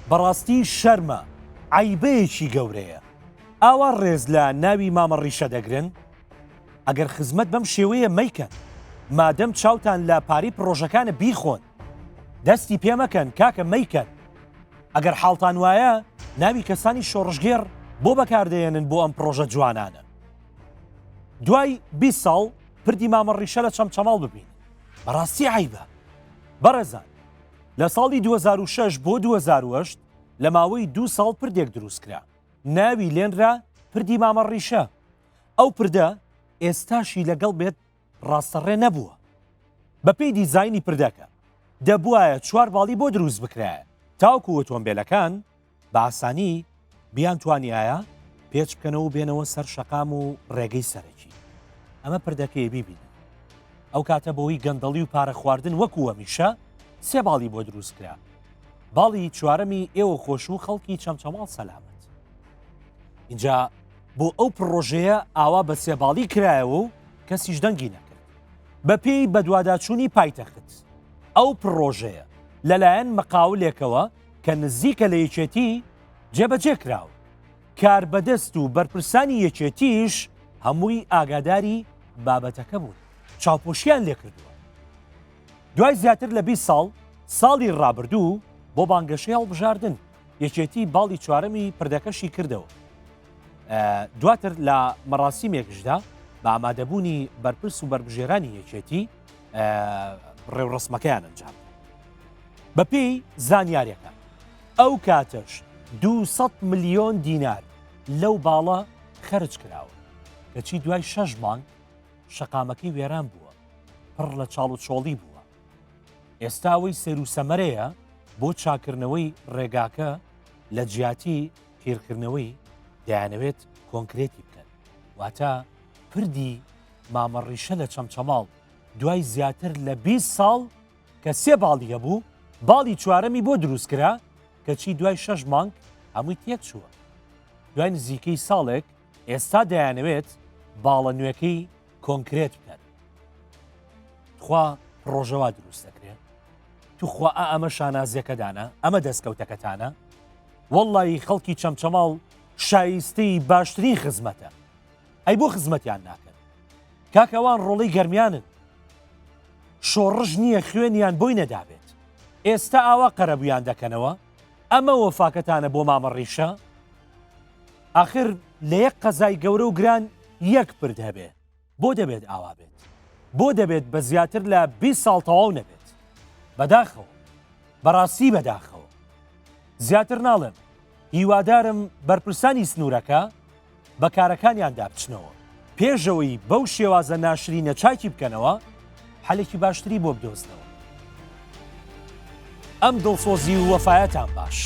بەڕاستی شەرمە، عەیبەیەکی گەورەیە. ئاوا ڕێز لە ناوی مامە ڕیشە دەگرن؟ ئەگەر خزمەت بەم شێوەیە مەیکەن. مادەم چاوتان لە پارەی پڕۆژەکانە بیخۆن. دەستی پێ مەکەن کاکە مەیکەن. ئەگەر حاڵتان وایە ناوی کەسانی شۆڕشگێڕ بۆ بەکاردەیەنن بۆ ئەم پڕۆژە جوانانە. دوای 20 ساڵ پردی مامە ڕیشە لە چەمچەماڵ ببینن. بەڕاستی عەیبە. بەڕێزان لە ساڵی 2006 بۆ 2008 لە ماوەی دوو ساڵ پردێک دروستکرا ناوی لێنرا پردی مامە ڕیشە ئەو پردە ئێستاشی لەگەڵ بێت ڕاستەڕێ نەبووە بەپێی دیزاینی پردەکە دەبوایە چوار باڵی بۆ دروست بکرایە تاوکو ئۆتۆمبێلەکان بە ئاسانی بیانتوانیایە پێچ بکەنەوە و بێنەوە سەر شەقام و ڕێگەی سەرەکی. ئەمە پردەکەیە بیبینن. ئەو کاتە بەهۆی گەندەڵی و پارە خواردن وەکو هەمیشە سێ باڵی بۆ دروست کرا. باڵی چوارەمی ئێوە خۆش و خەڵکی چەمچەماڵ سەلامەت. اینجا بۆ ئەو پڕۆژەیە ئاوا بە سێ باڵی کرایەوە و کەسیش دەنگی نەکرد. بەپێی بەدواداچوونی پایتەخت ئەو پڕۆژەیە لەلایەن مقاولێکەوە کە نزیکە لە یەکێتی جێبەجێ کراوە. کاربەدەست و بەرپرسانی یەکێتیش هەمووی ئاگاداری بابەتەکە بوون، چاوپۆشیان لێکردووە. دوای زیاتر لە 20 ساڵ، ساڵی ڕابردوو بۆ بانگەشەی هەڵبژاردن، یەکێتی باڵی چوارەمی پردەکەشی کردەوە. دواتر لە مەراسیمێکشدا بە ئامادەبوونی بەرپرس و بەربژێرانی یەکێتی ڕێوڕەسمەکەیان ئەنجام. بەپێی زانیاریەکان ئەو کاتەش 200 ملیۆن دینار لەو باڵە خەرج کراوە کەچی دوای شەش مانگ شەقامەکەی وێران بووە پڕ لە چاڵ و چۆڵی بووە ئێستا ئەوەی سەیر و سەمەرەیە بۆ چاکردنەوەی ڕێگاکە لە جیاتی قیرکردنەوەی دەیانەوێت کۆنکرێتی بکەن واتە پردی مامەڕیشە لە چەمچەماڵ دوای زیاتر لە 20 ساڵ کە سێ باڵی هەبوو، باڵی چوارەمی بۆ دروست کرا، کەچی دوای شەش مانگ هەمووی تێکچووە. دوای نزیکەی ساڵێک ئێستا دەیانەوێت باڵە نوێکەی کۆنکرێت بکەن. تخوا پڕۆژە وا دروست دەکرێ؟ توخوا ئا ئەمە شانازیەکەدانە؟ ئەمە دەستکەوتەکەتانە؟ وەڵڵاهی خەڵکی چەمچەماڵ شایستەی باشترین خزمەتە. ئەی بۆ خزمەتیان ناکەن؟ کاکە ئەوان ڕۆڵەی گەرمیانن. شۆڕش نییە خوێنیان بۆی نەدابێت ئێستا ئاوا قەرەبوویان دەکەنەوە ئەمە وەفاکەتانە بۆ مامە ڕیشە ئاخر لە یەک قەزای گەورە و گران یەک پرد هەبێ بۆ دەبێت ئاوا بێت بۆ دەبێت بە زیاتر لە 20 ساڵ تەواو نەبێت بەداخەوە بەڕاستی بەداخەوە زیاتر ناڵێم هیوادارم بەرپرسانی سنوورەکە بە کارەکانیاندا بچنەوە پێشەوەی بەو شێوازە ناشرینە چاکی بکەنەوە حەلێکی باشتری بۆ بدۆزنەوە. ئەم دڵسۆزی و وەفایەتان باش.